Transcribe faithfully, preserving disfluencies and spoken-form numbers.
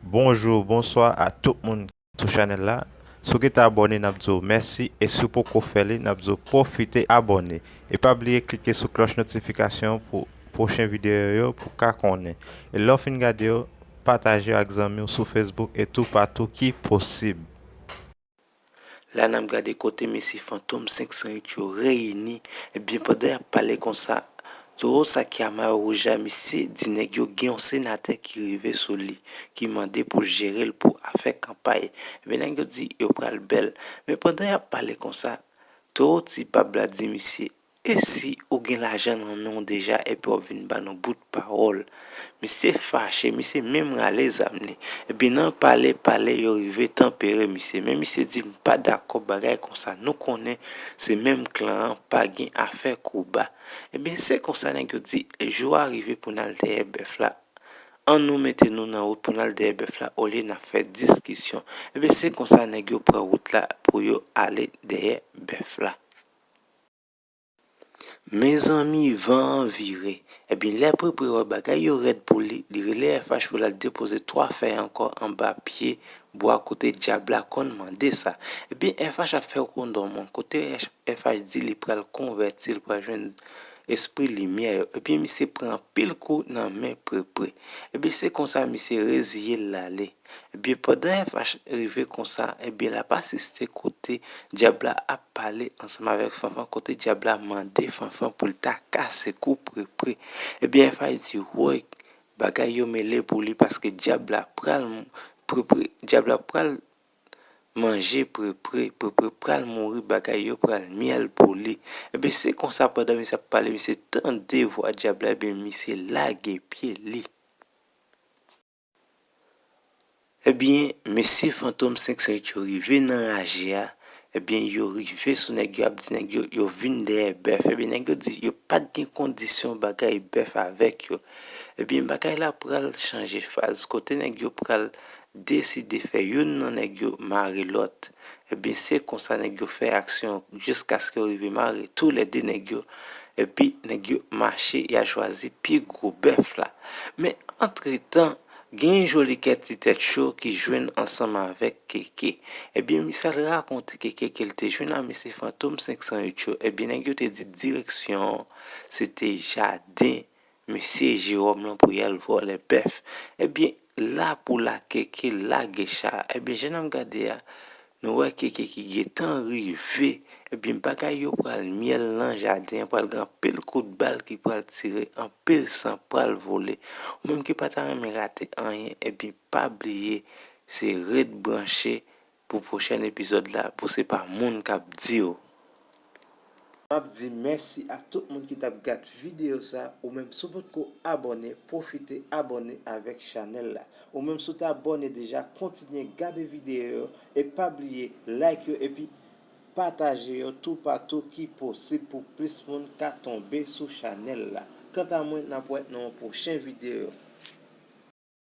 Bonjou, bonswa a tout moun sou chanèl la. Si w gentan abòne, n ap di w mèsi, e si w poko fè li, n ap di w pwofite abòne. E pa bliye klike sou klòch notifikasyon pou pwochen videyo yo pou w ka konnen. E lè w fin gade yo, pataje yo ak zanmi w sou Facebook e toupatou ki posib. La n ap gade kote mesye Fantom senk san uit yo reyini. Ebyen, pandan y ap pale konsa, towo sa ki a mayo wouj la, misye di nèg yo gen yon senatè ki rive sou li, ki mande pou l jere l pou afè kanpay. Ebyen, nèg yo di yo pral bèl. Men pandan y ap pale konsa, towo ti bab la di misye, e si ou gen lajan nan men w deja epi w ap vin ba nou bout pawòl? Misye fache, misye menm rale zam li. Epi nan pale, pale, yo rive tanpere misye. Men misye di, "M pa dakò bagay konsa. Nou konnen se menm klan an, pa gen afè kouba." Ebyen, se konsa nèg yo di, "Jou a rive pou n al dèyè bèf la. An nou mete nou nan wout pou n al dèyè bèf la, olye n ap fè diskisyon." Ebyen, se konsa nèg yo pran wout la pou yo ale dèyè bèf la. Mezanmi, van an vire. Ebyen, lè Prepre wè bagay yo rèd pou li, li rele F H pou l al depoze twa fèy ankò anba pye bwa kote dyab la konn mande sa. Ebyen, F H ap fè kondòman. Kote F H di li pral konvèti, li pral jwenn espri limyè yo. Ebyen, misye pran anpil kou nan men Prepre. Ebyen, se konsa misye reziye l ale. Ebyen, pandan F H rive konsa, ebyen, l ap asiste kote dyab la ap pale ansanm avèk Fanfan, kote dyab la mande Fanfan pou l ta kase kou Prepre. Ebyen, F H di, "Woy, bagay yo mele pou li paske dyab la pral m-, Prepre, dyab la pral manje Prepre, Prepre pral mouri, bagay yo pral myèl pou li." Ebyen, se konsa pandan misye ap pale, misye tande vwa dyab la, ebyen, misye lage pye li. Ebyen, mesye Fantom senk san uit yo rive nan raje a. Ebyen, yo rive sou nèg yo, ap di nèg yo, yo vin dèyè bèf. Ebyen, nèg yo di yo pa t gen kondisyon bagay bèf avèk yo. Ebyen, bagay la pral chanje faz. Kote nèg yo pral deside fè youn nan nèg yo mare lòt. Ebyen, se konsa nèg yo fè aksyon jiskaske yo rive mare toulède nèg yo. Epi, nèg yo mache, y a chwazi pi gwo bèf la. Men, antretan, gen yon joli kè ti tèt cho ki jwenn ansanm avèk Keke. Ebyen, misye al rakonte Keke ke l te jwenn a mesye Fantom senk san uit yo. Ebyen, nèg yo te di direksyon an, se te jaden mesye Jewòm lan pou y al vòlè bèf. Ebyen, la pou la Keke lage cha. Ebyen, jan n ap gade a, nou wè Keke ki gentan rive. Ebyen, bagay yo pral myèl nan jaden an, pral gen anpil kout bal ki pral tire, anpil san pral vole. Ou menm ki pa ta renmen rate anyen, ebyen, pa bliye, se ret branche pou pwochèn epizòd la, pou se pa moun k ap di w. M ap di mèsi a tout moun ki t ap gad videyo sa, ou menm si w potko abòne, pwofite abòne avèk chanèl la. Ou menm si w te abòne deja, kontinye gade videyo yo, e pa bliye like yo, epi pataje yo toupatou ki posib pou plis moun ka tonbe sou chanèl la. Kanta mwen, n ap wè nan yon pwochen videyo.